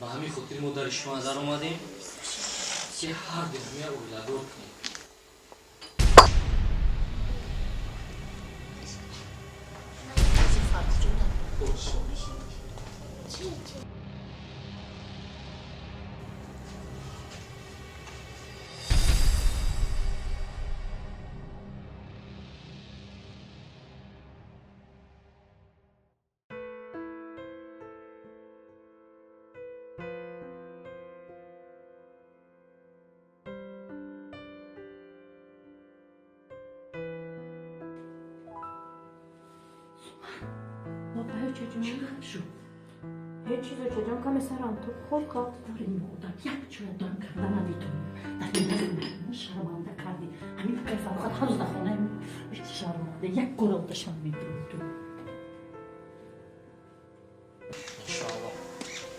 Ба ҳамин хотир мо дари шумо даромадем, ки ҳар ду ҳамия оиладор кунем. Ҳеҷ чиз, очаҷон, каме сарам то хоб қалт. Дори модар, як чоя дам карда наметонӣ. Дар ин шарманда кардӣ. Ҳамин акай Фарухат ҳанӯз дар хонаи шарманда як гуродашам медурду.